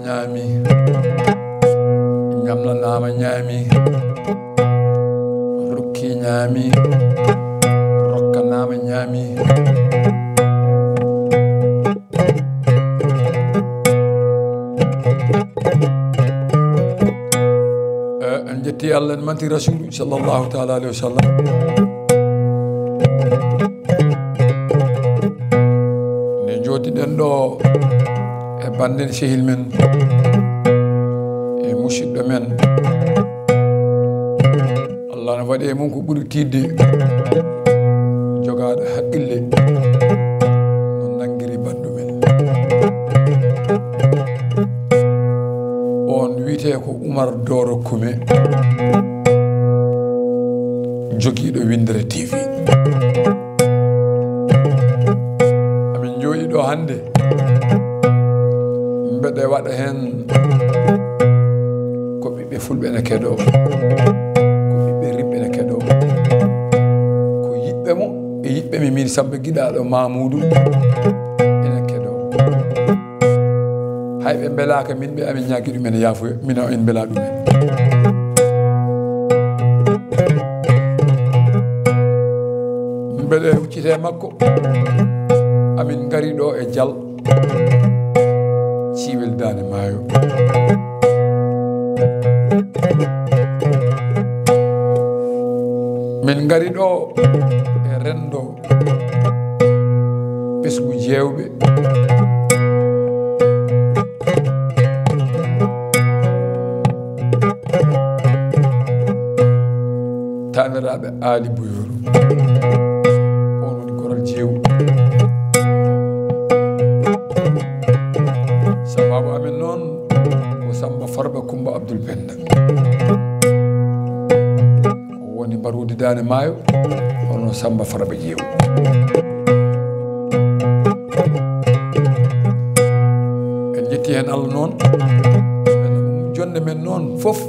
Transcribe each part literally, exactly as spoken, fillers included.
Ñaami, ñamlanaama ñaami, rokki ñaami, rokkanaama ñaami. Eh, en jetti Allah, en manti Rasulu sallallahu taala alayhi wa sallam. Nde jooɗiɗen ɗo e banden sehil men, e musidɗo men, Allah no waɗi e mum ko ɓuri tiiɗde, jogaaɗo haqqille, no nanngiri banndum. On wiyetee ko Umar Dooro Kume, jogiiɗo Winndere T V. Amin njooɗii ɗo hannde, mbeɗe waɗa heen ko ɓiɓɓe fulɓe ene keɗoo, ko ɓiɓɓe rimɓe ene keɗoo, ko yiɓɓe mo e yiɓɓe mi, min Samba Giɗaaɗo Mamuudu ene keɗoo. Hay ɓe mbelaaka min, ɓe amin ñaagi ɗumen yaafuya, min o en mbela ɗumen. Mbeɗe huccite e makko, amin ngari ɗo e Jal, Ciwel Daande Maayo. Min ngari ɗo e renndo ɓesngu Jeewɓe. Taaniraaɓe Aali Buyoru. On woni goral Jeewu. Sababu amen noon ko Samba Farba Kumba Abdul Penda. O woni mbaruudi Daande Maayo, hono Samba Farba Jeewu. En jetti heen Allah noon. Jonde men noon fof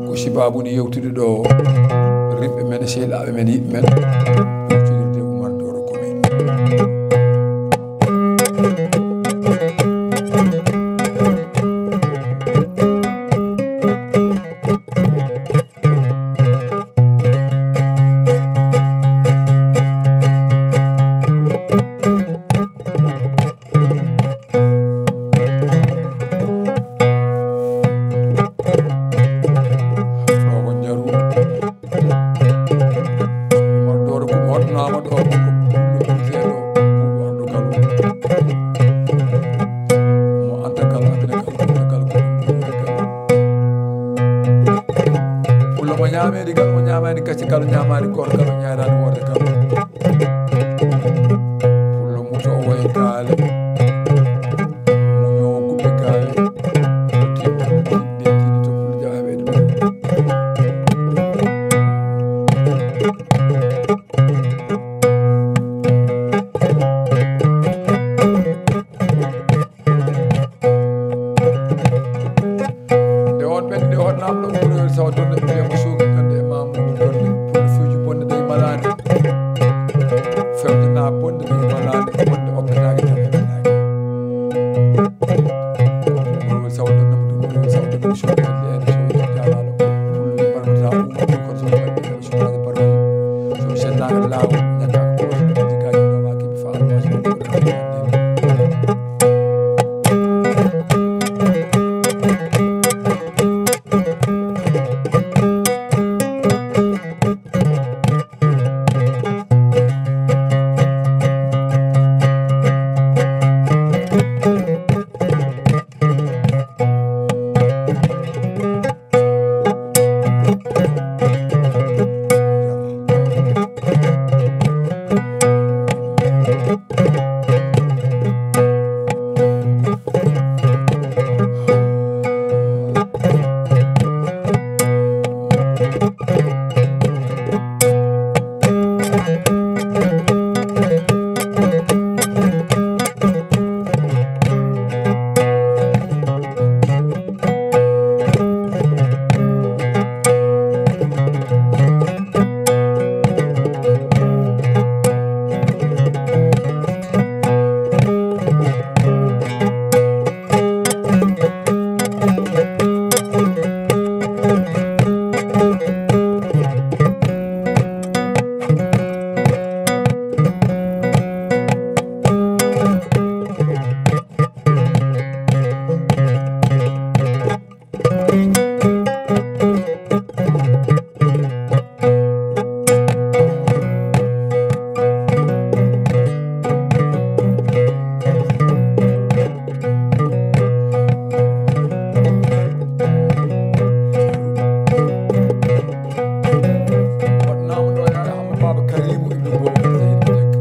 ko sibaabu ni yewtude ɗo rimɓe men e sehilaaɓe men, yiɗɓe men, huccitorde Umar Dooro Kume. Ɗo ko Njaru. Umar Dooro Kume hoɗnaama ɗo ko pullo biyeteeɗo Buubu Arɗo Kalo. Mo Anta Kalo, Amina Kalo, Anta Kalo, Kalo, Kalo. Pullo mo ñaameede Kalo, mo ñaamaani gacce Kalo, ñaamaani gooto Kalo, ñaayraani woote Kalo. Pullo muto o wayi gaale. Muño kuɓɓe gaale. Tiiɗi, tiiɗi, tiiɗi to pullo jaɓaaɓe ɗum. Nde on ɓenni nde hoɗnaama ɗo Ɓurel Sawa Donde, ɓe mbiyamo Soogi Donde e Mamuudu Donde. Pullo fewji bonde ɗe malaani. Fewjana bonde ɗe malaani, bonde oppetaake, jam heɓetaake. Ɓurel Sawa Donde, Ɓurel Sawa Donde, Soogi Donde, en Soogi Jaalaalo. Pullo wi barmata, umma, kono so waɗi, so waɗi barmata. So sennaaka laawol, ñakkaaka ko, jikaaji ɗo waaki, mi faala, ma so waɗi. Karimu ibnu Bobo Zahid Seck.